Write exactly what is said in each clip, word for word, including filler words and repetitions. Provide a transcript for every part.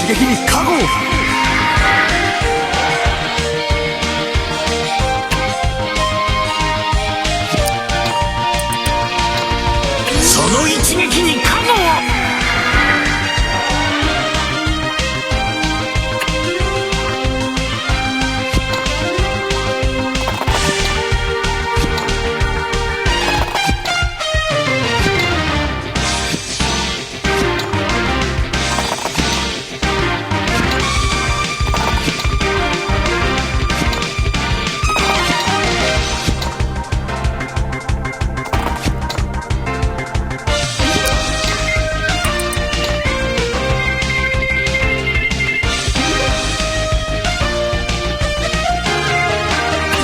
激に加護。その一撃に加護を。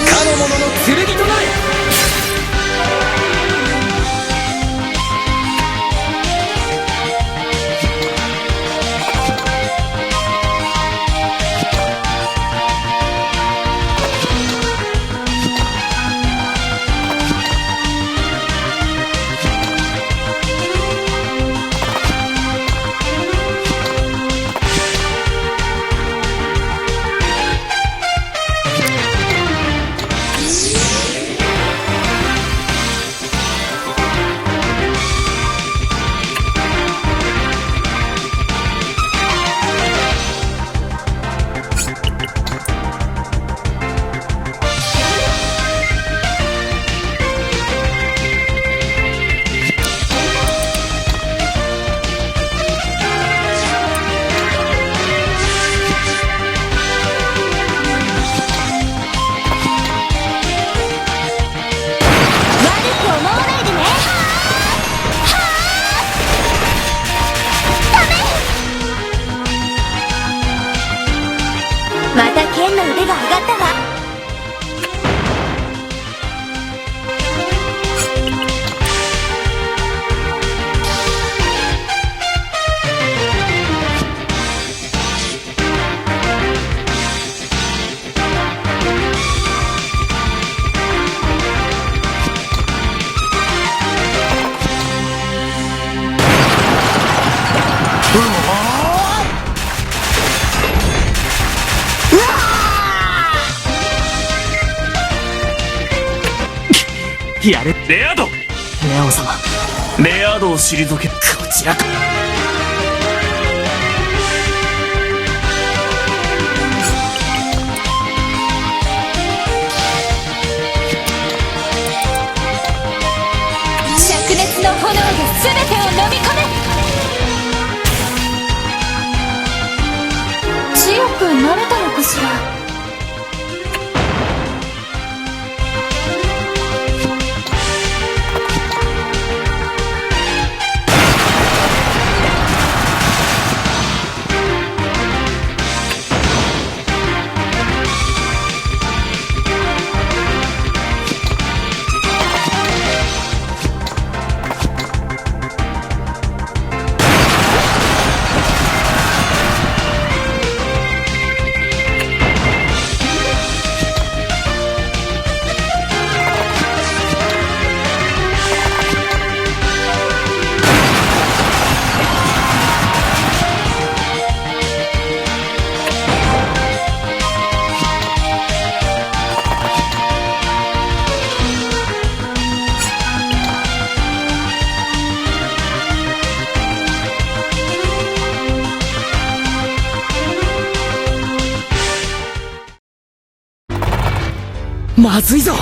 かの者の剣となれ。またケンの腕が上がったわ。やれ、レアード！レオン様。レアードを退け。こちらか。灼熱の炎で全てを飲み込め。強くなれたのかしら。まずいぞ。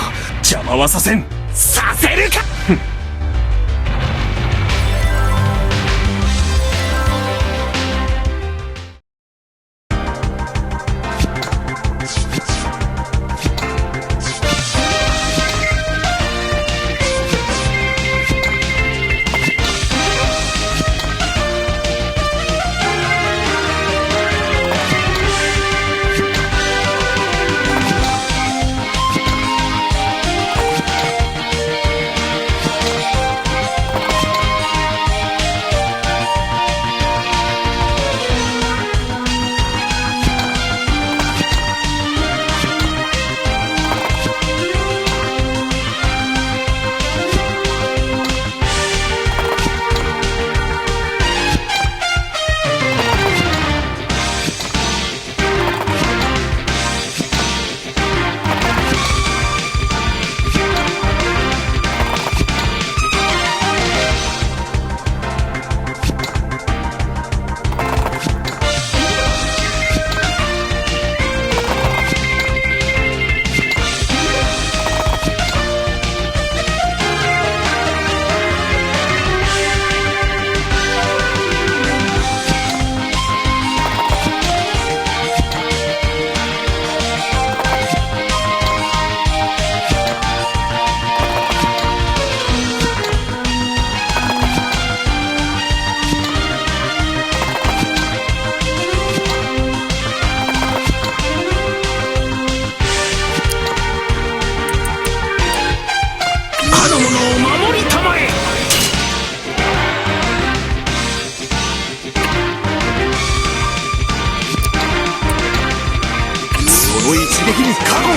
邪魔はさせん。させるか！敵に加護。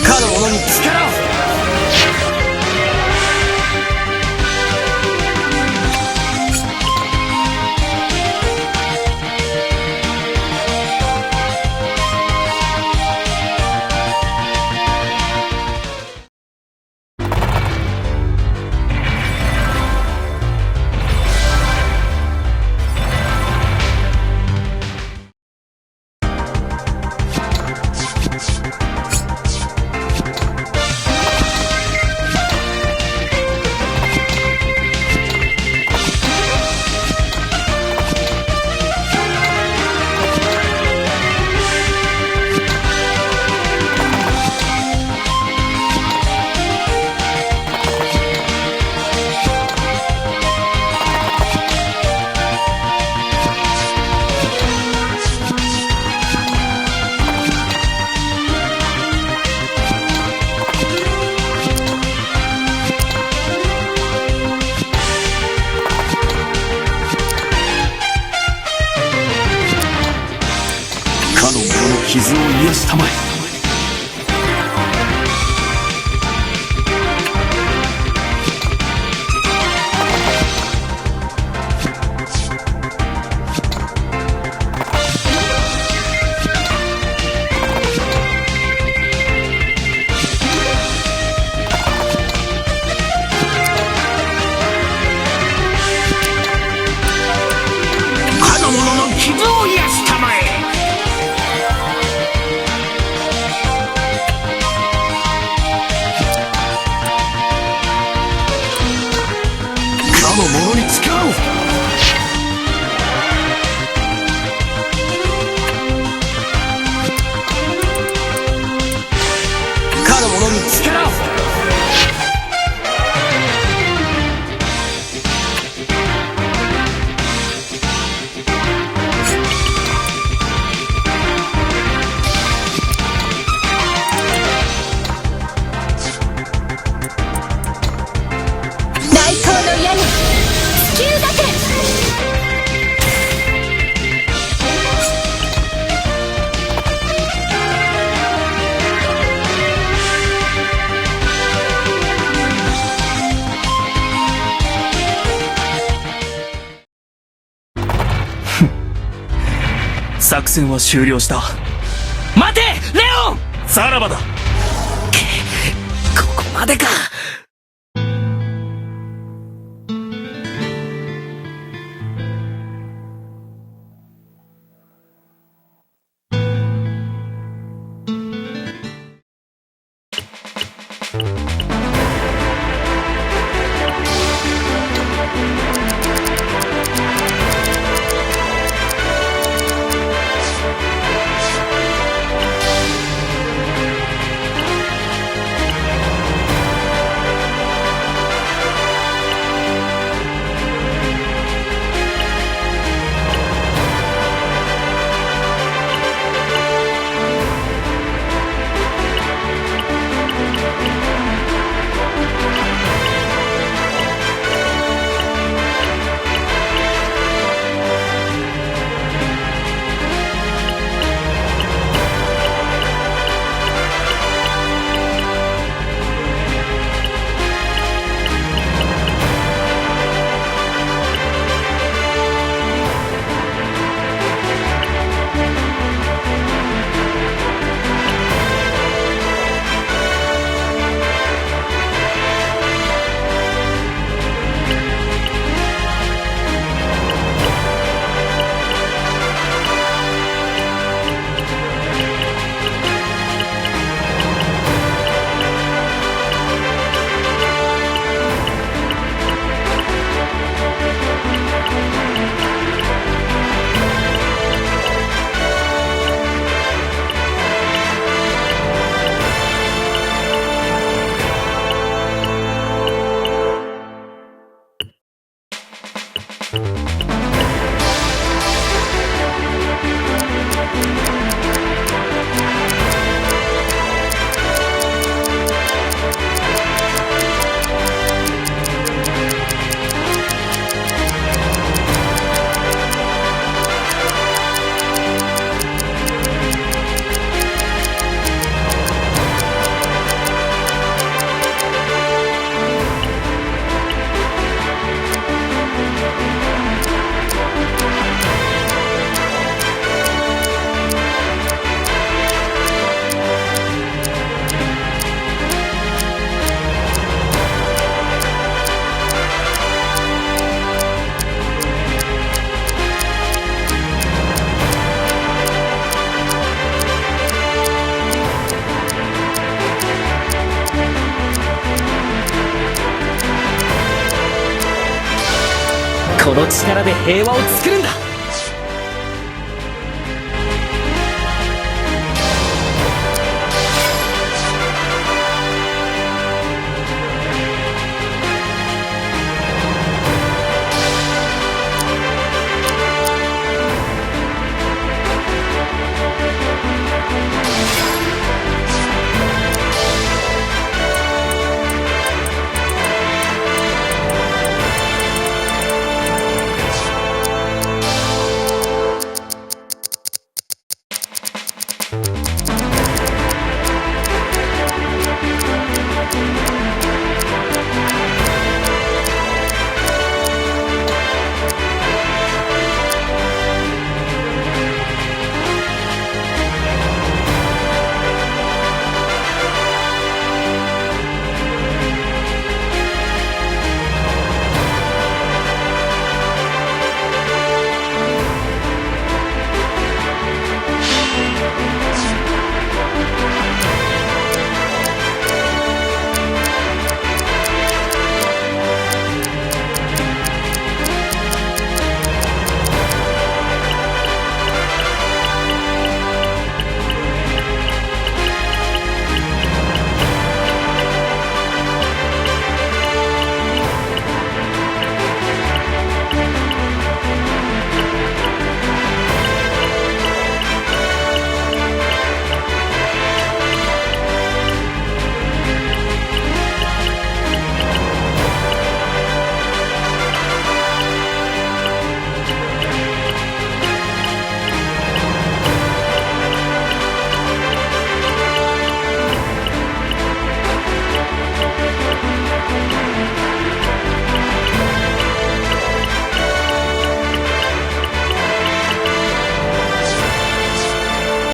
かの者に力を。かの者の傷を癒したまえ。かの者の傷を癒したまえ。かの者に力を。かの者に力を。大光の矢に地球だけ。作戦は終了した。待て、レオン！さらばだ。ここまでか。この力で平和を作るんだ。